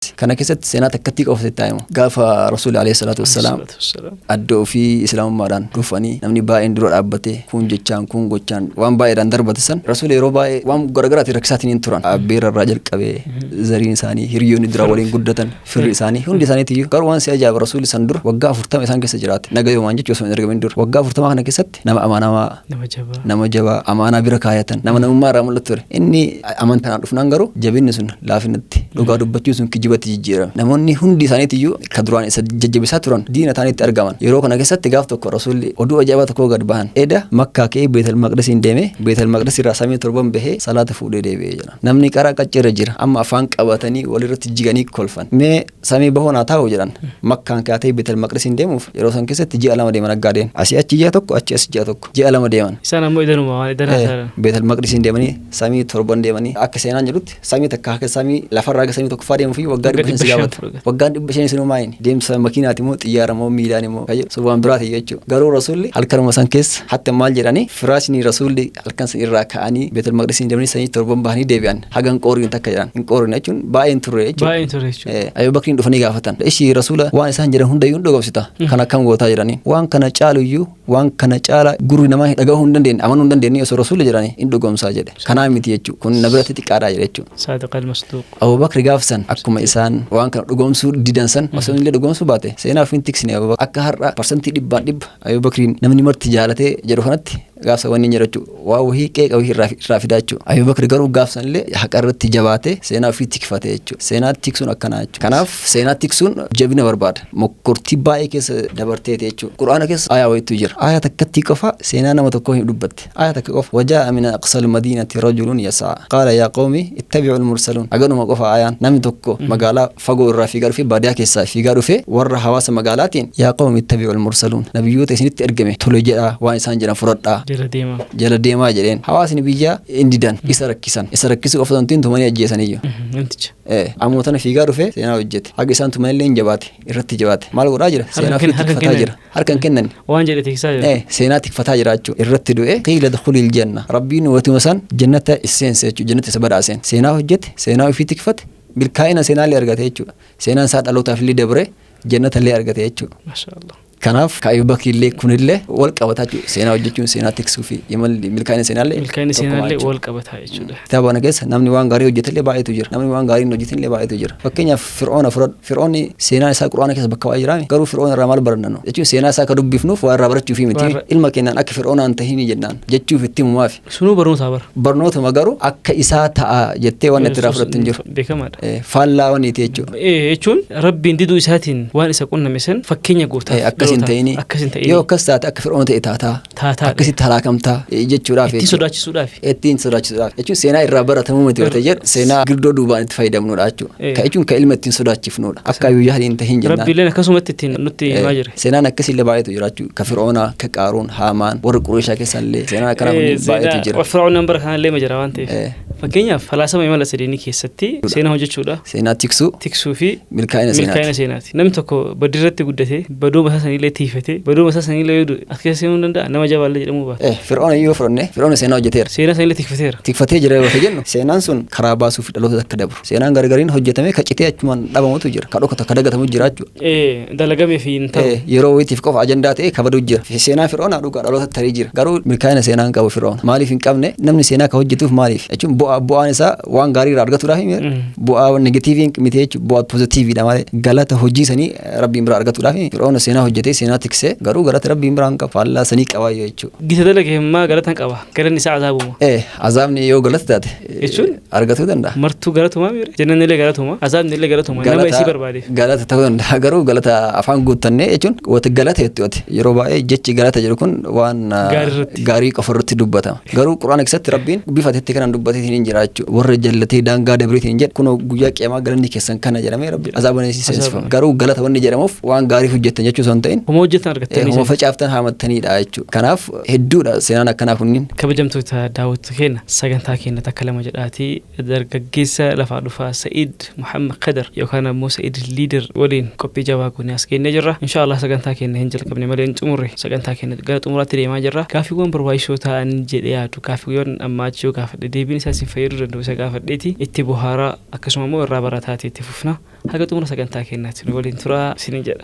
Kana keessatti seenaa takkattii qofa sitti himu. Gaafa Rasuulli alayhi salaatu wassalaam adda ofii islaamummaadhaan dhufanii, namni baay'een dura dhaabbatee, kun jechaan, kun gochaan, waan baay'eedhaan darbate san, Rasuulli yeroo baay'ee waan garaagaraatiin rakkisaatiin hin turan. Abbeera irraa jalqabee zariin isaanii, hiriyoonni dura waliin guddatan, firri isaanii, hundi isaaniitiyyuu. Garuu waan si ajaa'iba, Rasuulli san dura waggaa 40 isaan keessa jiraate. Nagayumaan jechuun osoo hin ergamin dura. Waggaa 40 kana keessatti nama amanamaa, Nama jabaa. Nama jabaa, amaanaa bira kaayatan, nama namummaa irraa mul'atu ture. Inni amantaan dhufnaan garuu jabinni sun laafinatti, dhugaa dubbachuun sun kijibatti jijjiirame. Namoonni hundi isaaniitiyyuu ka duraan isa jajjabeessaa turan diina ta'anitti argaman. Yeroo kana keessatti gaaf tokko Rasuulli oduu ajaa'ibaa tokko gad bahan. Eda Makkaa ka'ee Beetal Maqdisiin deeme, Beetal Maqdis irraa samii torban bahee salaata fuudhee deebi'ee jedha. Namni qara qaccirra jira. Amma afaan qabatanii walirratti jiganii kolfan. Mee samii bahuun haa taa'u jedhan. Makkaan kaatee Beetal Maqdisiin deemuuf yeroo san keessatti ji'a 2 deeman aggaa deeman. Asii achi ji'a tokko, achi as ji'a tokko. Ji'a 2 deeman. Isaan ammoo idanuma waan idanaa isaan. Beetal Maqdisiin deemanii samii torban deemanii, akka seenaan jedhutti samii takka akka samii lafarraa akka samii tokkoffaa deemuu fi waggaa Waggaa 500 si 500 gaafata. fudhata. Waggaan 500 sinuu maayini? Deemsa makiinaati moo xiyyaara moo miilaan moo kan jedhu sun waan biraati jechuudha. Garuu Rasuulli halkanuma san keessa hatta maal jedhanii, firaashni Rasuulli halkan san irraa ka'anii Beetal Maqdisiin deemanii samii torban bahanii deebi'an hagan qooriin takka jedhan. Hin qoorine jechuun baay'een turre jechuudha. Baay'een ture jechuudha. Abu Bakriin dhufanii gaafatan. Ishii Rasuula, waan isaan jedhan hundayyuu hin dhugoomsita. Kan akkam gootaa jedhanii. Waan kana caaluyyuu, waan kana caala gurri namaa dhagahuu hin dandeenye, amanuu hin dandeenye osoo Rasuulli jedhanii hin dhugoomsaa jedhe. Kanaa miti jechuudha. Kun na biratti xiqqaadhaa jedhe jechuudha. Saadiq al-Masduuq. Abu Bakri gaaf san akkuma isaan waan kana dhugoomsuu didan san osoo inni illee dhugoomsuu baate seenaa ofiin tiksine Abu Bakr. Akka har'a 100% Abu Bakriin namni marti jaalatee jedhu kanatti gaaf san wanni hin jedhu jechuudha. Waa wahii qeeqa wahii irraa fidaa jechuudha. Abu Bakri garuu gaaf san illee haqa irratti jabaatee seenaa ofii tikfate jechuudha. Seenaa tiksuun akkanaa jechuudha. Kanaaf seenaa tiksuun jabina barbaada. Mokkortii baay'ee keessa dabarteeti jechuudha. Qur'aana keessa aayaa wayiitu jira. Aayaa takkattii qofa seenaa nama tokkoo hin dubbatte. Aayaa takka qofa. Wajaa'a min aqsal madiinati rajulun yasa'a. Qaala yaa qawmi ittabi'ul mursaluun. Haganuma qofa aayaan. Namni tokko magaalaa fagoo irraa fiigaa dhufee, baadiyaa keessaa fiigaa dhufee, warra hawaasa magaalaatiin, yaa qawmi ittabi'ul mursaluun, nabiyyoota isinitti ergame tole jedhaa, waan isaan jedhan fudhadhaa. Jala deemaa. Jala deemaa jedheen. Hawaasni biyyaa hin didan, isa rakkisan. Isa rakkisuu qofa osoo hin ta'in tumanii ajjeesaniyyu. Namticha. Ammoo tana fiigaa dhufee seenaa hojjete. Haga isaan tumanillee hin jabaate, irratti jabaate. Maal godhaa jira? Seenaa Harka ofii harka tikfataa kennan. jira. Harka hin kennanne. Waan jedhe tiksaa jira. Seenaa tikfataa jira jechuudha. Irratti du'e, qiila dukhulil janna. Rabbiin watuma san jannata isa seense jechuudha. Jannata isa badhaaseen. Seenaa hojjete, seenaa ofii tikfate, milkaa'ina seenaa illee argate jechuudha. Seenaan isaa dhalootaaf illee dabre, jannata illee argate jechuudha. Masha Allah. Kanaaf ka Abu Bakr illee kunillee wal qabataa jechuudha. Seenaa hojjechuun seenaa tiksuu fi imalli milkaa'ina seenaa illee Milkaa'inni tokkuma seenaa illee jechuudha. wal qabataa jechuudha. Kitaaba kana keessa namni waan gaarii hojjete illee baay'eetu jira. Namni waan gaarii hin hojjetin illee baay'eetu jira. Fakkeenyaaf Fir'oona fudhadhu. Fir'oonni seenaan isaa Qur'aana keessa bakka baay'ee jiraami. Garuu Fir'oona irraa maal baranna nu? Jechuun seenaa isaa akka dubbifnuuf waa irraa barachuufi miti. Ilma keenyaan akka Fir'oonaa hin tahini jennaan jechuuf itti himumaafi. Sunuu barnootaa bara. Barnootuma, garuu akka isaa ta'a jettee waan itti irraa fudhattu hin jiru. Beekamaadha. Faallaa waniiti jechuudha. Jechuun Rabbiin diduu isaatiin waan isa qunname san fakkeenya gootaaf. Akkas hin ta'ini. Akkas hin ta'ini. Yoo akkas taate akka Fir'oona ta'e taataa. Taataa. Akkasitti halaakamtaa jechuudhaaf. Ittiin sodaachisuudhaaf. Ittiin sodaachisuudhaaf. Jechuun seenaa irraa baratamuu miti yoo ta'e jedhu, seenaa girdoo duubaan itti fayyadamnudha jechuudha. Ka jechuun ka ilma ittiin sodaachifnudha. Akka Ayyuu Jahal hin tahin jennaan. Rabbiilleen akkasumatti ittiin nutti himaa jira. Seenaan akkasiillee baay'eetu jira jechuudha. Ka Fir'oonaa, ka Qaaruun, Haamaan, warra Qureeshaa keessallee seenaan akkanaa kun baay'eetu jira. Fir'oonaan bara kanallee ma jira waan ta'eef. Fakkeenyaaf falaasama imala sadeenii keessatti seenaa hojjechuudha. Seenaa tiksuu. Tiksuu fi milkaa'ina seenaati. Milkaa'ina seenaati. Namni tokko badii irratti guddatee, baduu mataa saniillee tiifatee, baduu mataa saniillee yoo du'e as keessa seenuu hin danda'a, nama jabaallee jedhamuu baata. Fir'oona yoo fudhanne, Fir'oona seenaa hojjeteera. Seenaa saniillee tikfateera. Tikfatee jira yoo jennu, seenaan sun karaa baasuu fi dhaloota akka dabru. Seenaan gargariin hojjetamee ka citee achumaan dhabamutu jira. Ka dhokatu, ka dagatamu jira jechuudha. Dalagamee fi hin ta'u. Yeroo wayitiif qofa ajandaa ta'ee kabaduu jira. Seenaa Fir'oonaa dhugaa dhaloota tarii jira. Garuu milkaa'ina seenaa hin qabu Fir'oon. Maaliif hin qabne? Namni seenaa ka hojjetuuf maaliif? Jechuun bu'aan isaa waan gaarii irraa argatuudhaaf bu'aa negatiivii miti jechuudha. Bu'aa pozitiiviidha malee galata hojii sanii Rabbiin biraa argatuudhaaf Fir'oona seenaa hojjetee seenaa tiksee garuu galata Rabbiin biraa hin qabu. Faallaa sanii qabaa jechuudha. Gita dalage himmaa galata hin qaba. Galanni isaa azaabuma. Azaabni yoo galata taate Jechuun? argatuu danda'a. Martuu galatumaa miire? Jannanni illee galatuma. Azaabni illee galatuma. Nama isii barbaadeef. Galata ta'uu danda'a, garuu galata afaan guuttannee jechuun wati galata jettu ati yeroo baay'ee jechi galata jedhu kun waan Gaarii irratti. Gaarii qofa irratti dubbatama. Garuu Quraana keessatti Rabbiin bifa itti kanaan dubbateetiin hin jira jechuudha. Warra jallatee daangaa dabreetiin hin jedhu, kunoo guyyaa qiyaamaa galanni keessan kana jedhamee Rabbi azaaba ni seensifama. Garuu galata wanni jedhamuuf waan gaarii hojjettan jechuu osoo hin ta'in ta'in Homa hojjetan argattanii. Homa facaaftan haamattaniidha jechuudha. Kanaaf hedduudha seenaan akkanaa kunniin. Kabajamtoota daawwattoota keenya, sagantaa keenya takka lama jedhaatii dargaggeessa lafaa dhufaa Sa'id Muhammad Qadar yookaan ammoo Sa'id Liider waliin qophii jabaa goonee as kennee jirra. Inshaallah sagantaa keenya hin jalqabne malee hin xumurre. Sagantaa keenya gara xumuraatti deemaa jirra. Gaaffiiwwan barbaachisoo ta'an jedhee yaadu, gaaffiiwwan ammaa achi yoo gaafadhe deebiin isaa isin fayyaduu danda'u isa gaafadheeti itti bohaaraa, akkasuma immoo irraa barataati itti fufna. Haga xumura sagantaa keenyaatti nu waliin turaa isiniin jedha.